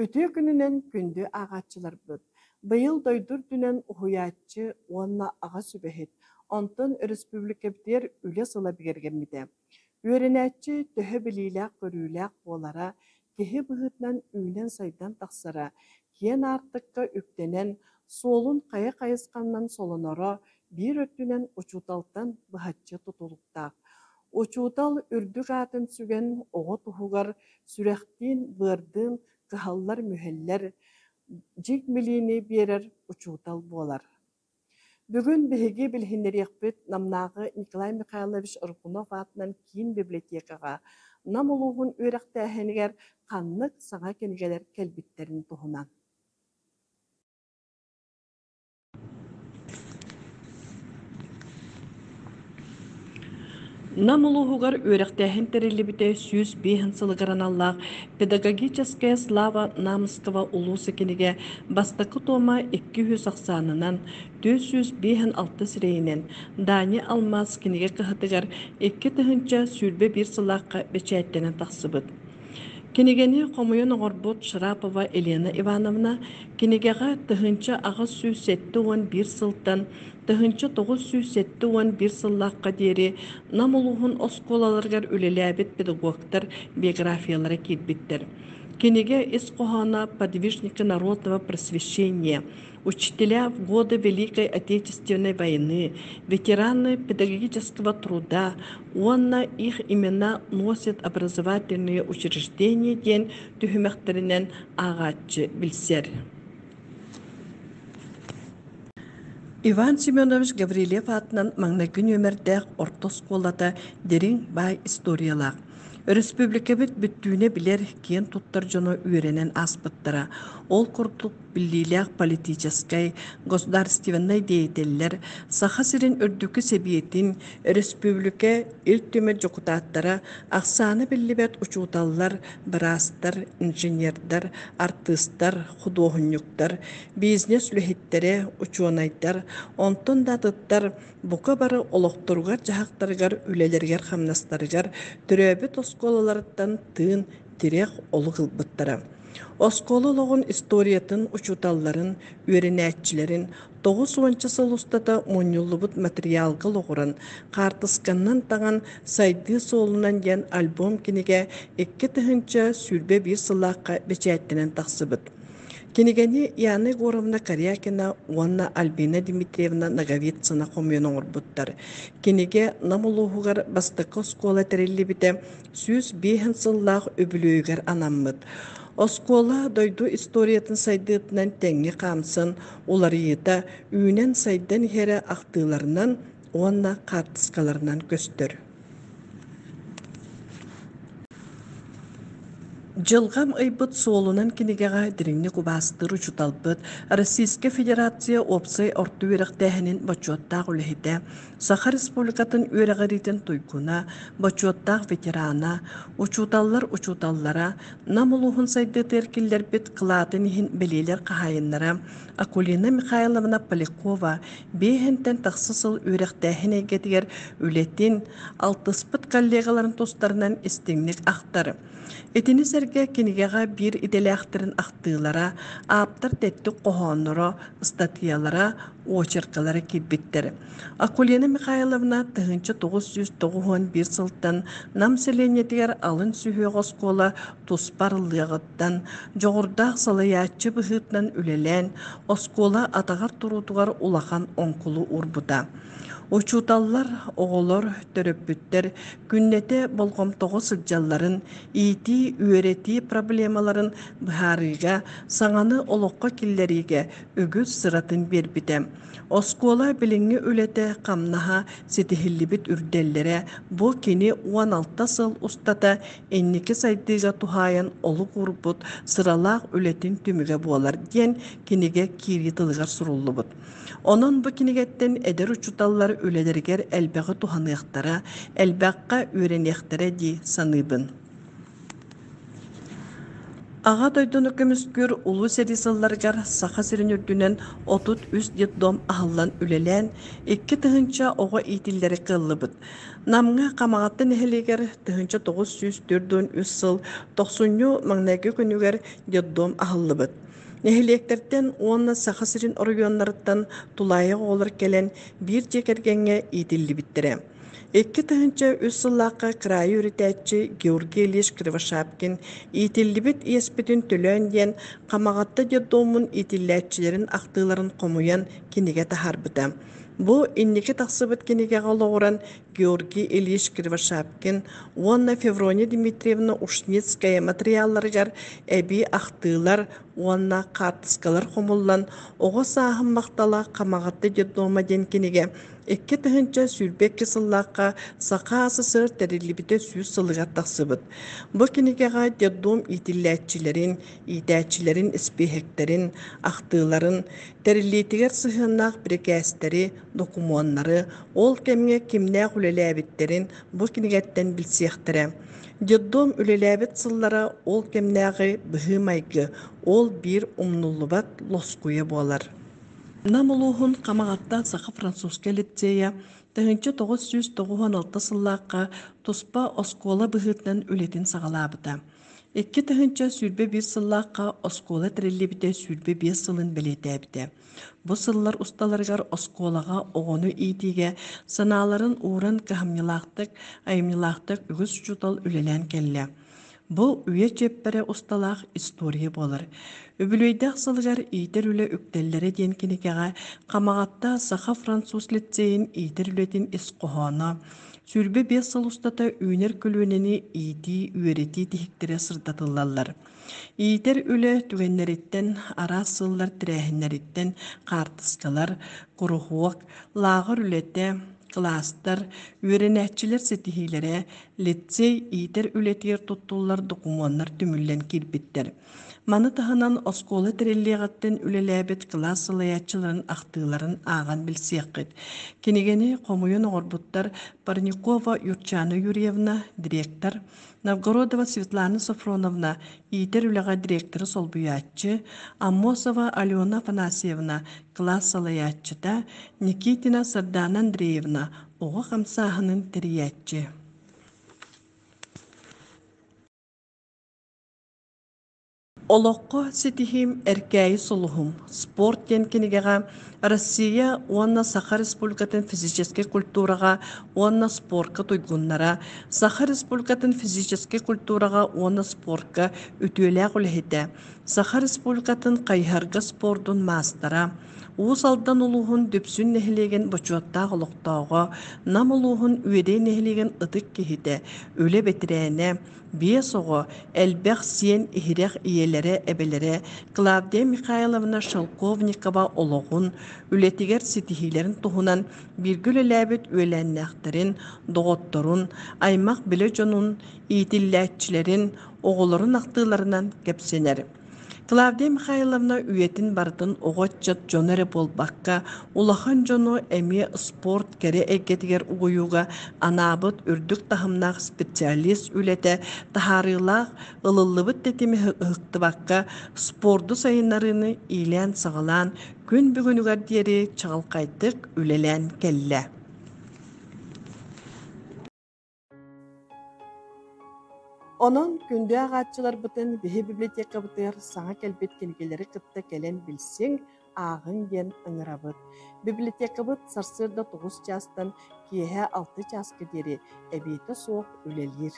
Үтүө күнүнэн күндү ааҕааччыларбыт! Быйыл дойду үрдүнэн уһуйааччы уонна аҕа сүбэһит, онтон өрөспүүбүлүкэбитигэр Үлэ сыла бигэргэммитэ. Үөрэнээччи төһө билиилээх-көрүүлээх буолара, киһи быһыытынан үүнэн-сайдан тахсара, киэн аартыкка үктэнэн, суолун хайа хайысханан солоноро биир өттүнэн учууталтан быһаччы тутулуктаах. Учуутал үрдүк аатын сүгэн оҕо туһугар сүрэхтиин-быардыын кыһаллар-мүһэллэр, дьиҥ билиини биэрэр учуутал буолар. Бүгүн биһиги билиһиннэриэхпит Намнааҕы Николай Михайлович Рыкунов аатынан киин библиотекаҕа Нам улууһун үөрэхтээһинигэр ханнык саҥа кинигэлэр кэлбиттэрин туһунан. Нам улууһугар үөрэхтээһин тэриллибитэ 105 сылыгар аналлаах «Педагогическая слава Намского улуса» кинигэ бастакы туома 200 ахсаанынан, 456 сирэйинэн Дани Алмаас кинигэ кыһатыгар 2021 сыллаахха бэчээттэнэн тахсыбыт. Кинигэни хомуйан оҥорбут Шарапова Елена Ивановна кинигэҕэ 1871 сылтан 1971 сыллаахха диэри Нам улууһун оскуолаларыгар үлэлээбит педагогтар биографиялара киирбиттэр. Кинигэ ис хоһооно «Подвижники народного просвещения», учителя в годы Великой Отечественной войны, ветераны педагогического труда уонна их имена носят образовательные учреждения диэн түһүмэхтэринэн ааҕааччы билсэр. Иван Семенович Гаврильев аатынан маҥнайгы нүөмэрдээх орто оскуолата дириҥ баай историялаах. Өрөспүүбүлүкэбит бүттүүнэ билэр, киэн туттар дьоно үөрэнэн ааспыттара. Ол курдук биллиилээх политическай, государственнай деятеллэр, Саха сирин Үрдүкү Сэбиэтин, өрөспүүбүлүкэ Ил Түмэн дьокутааттара, ахсаана биллибэт учууталлар, быраастар, инженердэр, артыыстар, худуоһунньуктар, бизнес үлэһиттэрэ, учуонайдар, онтон да атыттар бука бары олохторугар-дьаһахтарыгар, үлэлэригэр-хамнастарыгар төрөөбүт оскуолаларыттан тыын, тирэх олук ылбыттара. Оскуола олоҕун историятын учууталларын, үөрэнээччилэрин 90 сыл устата мунньуллубут матырыйаалга олоҕуран, хаартысканнан таҥан «Сайдыы суолунан» диэн альбом-кинигэ 2021 сыллаахха бэчээттэнэн тахсыбыт. Кинигэни Яна Егоровна Корякина уонна Альбина Дмитриевна Ноговицына хомуйан оҥорбуттар. Кинигэ Нам улууһугар бастакы оскуола тэриллибитэ 105 сыллаах үбүлүөйүгэр анаммыт. Оскуола дойду историятын сайдыытынан тэҥҥэ хаамсан, уларыйыыта үүнэн-сайдан иһэрэ ахтыыларынан уонна хаартыскаларынан көстөр. Дьылҕам ыйбыт суолунан кинигэҕэ дириҥник убаастыыр учууталбыт, Российскай Федерация уопсай орто үөрэхтээһинин бочуоттаах үлэһитэ, Саха Республикатын үөрэҕириитин туйгуна, бочуоттаах ветерана, учууталлар учууталлара, Нам улууһун сайдыытыгар киллэрбит кылаатын иһин бэлиэлэр хаһаайыннара Акулина Михайловна Полякова биэһинтэн тахса сыл үөрэхтээһин эйгэтигэр үлэтин, алтыспыт коллегаларын тустарынан истиҥник ахтар. Итини сэргэ кинигэҕэ биир идэлээхтэрин ахтыылара, ааптар тэттик хоһоонноро, ыстатыйалара, очеркалара киирбиттэр. Акулина Михайловна 1991 сылтан Нам сэлиэнньэтигэр алын сүһүөх оскуола туспа арыллыаҕыттан дьоҕурдаах салайааччы быһыытынан үлэлээн, оскуола атаҕар туруутугар улахан оҥкулу уурбута. Учууталлар, оҕолор, төрөппүттэр күннэтэ болҕомтоҕо сылдьалларын, иитии-үөрэтии проблемаларын быһаарыыга, саҥаны олоххо киллэриигэ үгүс сыратын биэрбитэ. Оскуола билиҥҥи үлэтэ-хамнаһа ситиһиллибит үрдэллэрэ бу кини 16 сыл устата инники сайдыыга туһаайан олук уурбут сыралаах үлэтин түмүгэ буолар диэн кинигэ киирии тылыгар суруллубут. Онон бу кинигэттэн эдэр учууталлар үлэлэригэр элбэҕи туһаныахтара, элбэххэ үөрэниэхтэрэ дии саныыбын. Аҕа дойдуну көмүскүүр Улуу сэрии сылларыгар Саха сирин үрдүнэн 33 детдом аһыллан үлэлээн, 2000 оҕо иитиллэрэ кыаллыбыт. Намҥа Хамаҕатта нэһилиэгэр 1943 сыл тохсунньу маҥнайгы күнүгэр детдом аһыллыбыт. Нэһилиэктэртэн уонна Саха сирин оройуоннарыттан тулаайах оҕолор кэлэн биир дьиэ кэргэҥҥэ иитиллибиттэрэ. 2003 сыллаахха кыраайы үөрэтээччи Георгий Ильич Кривошапкин иитиллибит иэспитин төлөөн диэн Хамаҕатта детдомун иитиллээччилэрин ахтыыларын хомуйан кинигэ таһаарбыта. Бу инники тахсыбыт кинигэҕэ олоҕуран Георгий Ильич Кривошапкин уонна Феврония Дмитриевна Ушницкая матырыйаалларыгар эбии ахтыылар уонна хаартыскалар хомуллан «Оҕо сааһым махтала Хамаҕатта детдома» диэн кинигэ 2022 сыллаахха Саха АССР тэриллибитэ 100 сылыгар тахсыбыт. Бу кинигэҕэ детдом иитиллээччилэрин, иитээччилэрин испииһэктэрин, ахтыыларын, тэриллиитигэр сыһыаннаах бирикээстэри, докумуоннары, ол кэмҥэ кимнээх үлэлээбиттэрин бу кинигэттэн билсиэхтэрэ. Детдом үлэлээбит сыллара ол кэмнээҕи быһыы-майгы, ол биир умнуллубат лоскуйа буолар. Нам улууһун Хамаҕатта саха-французскай лицейэ 1996 сыллаахха туспа оскуола быһыытынан үлэтин саҕалаабыта. 2021 сыллаахха оскуола тэриллибитэ 25 сылын бэлиэтээбитэ. Бу сыллар усталарыгар оскуолаҕа оҕону иитиигэ санааларын ууран кыһамньылаахтык, айымньылаахтык үгүс учуутал үлэлээн кэллэ. Бу үйэ чиэппэрэ усталаах история буолар. Үбүлүөйдээх сылыгар иитэр үлэ үктэллэрэ диэн кинигэҕэ Хамаҕатта саха-француз лицейин иитэр үлэтин ис хоһооно, 25 сыл устата үүнэр көлүөнэни иитии, үөрэтии тиһиктэрэ сырдатыллаллар. Иитэр үлэ түгэннэриттэн, араас сыллар тэрээһиннэриттэн хаартыскалар, куруһуок, лааҕыр үлэтэ, кылаастар, үөрэнээччилэр ситиһиилэрэ, лицей иитэр үлэтигэр туттуллар докумуоннар түмүллэн киирбиттэр. Маны таһынан оскуола тэриллиэҕиттэн үлэлээбит кылаас салайааччыларын ахтыыларын ааҕан билсиэххит. Кинигэни хомуйан оҥорбуттар Парникова Юрчана Юрьевна, директор, Новгородова Светлана Софроновна, иитэр үлэҕэ директоры солбуйааччы, Аммосова Алена Афанасьевна, кылаас салайааччыта, Никитина Сардаана Андреевна, оҕо хамсааһынын тэрийээччи. Олоххо ситиһиим Эркээйи сулуһум спорт диэн кинигэҕэ Россия уонна Саха Республикатын физическэй культураҕа уонна спорка туйгуннара, Саха Республикатын физическэй культураҕа уонна спорка үтүөлээх үлэһитэ, Саха Республикатын хайыһарга спордун маастара, Уус Алдан улууһун Дүпсүн нэһилиэгин бочуоттаах олохтооҕо, Нам улууһун Үөдэй нэһилиэгин ытык киһитэ, үлэ бэтэрээнэ, Биэс оҕо, элбэх сиэн иһирэх ийэлэрэ, эбэлэрэ Клавдия Михайловна Шелковникова олоҕун, үлэтигэр ситиһиилэрин туһунан бииргэ үлэлээбит үөлээннээхтэрин, доҕотторун, аймах-билэ дьонун, иитиллээччилэрин, оҕолорун ахтыыларынан кэпсэнэр. Клавдия Михайловна үйэтин барытын оҕо-ыччат дьоно эрэ буолбакка, улахан дьону эмиэ спорт кэрэ эйгэтигэр угуйууга анаабыт үрдүк таһымнаах специалист үлэтэ таһаарыылаах, ылыллыбыт тэтими ыһыктыбакка спорду сайыннарыыны иилээн-саҕалаан күн бүгүнүгэр диэри чаҕылхайдык үлэлээн кэллэ. Онон күндү ааҕааччыларбытын биһи библиотекабытыгар саҥа кэлбит кинигэлэри кытта кэлэн билсиҥ, ааҕыҥ диэн ыҥырабыт. Библиотекабыт сарсыарда 9 чаастан киэһэ 6 чааска диэри эбиэтэ суох үлэлиир.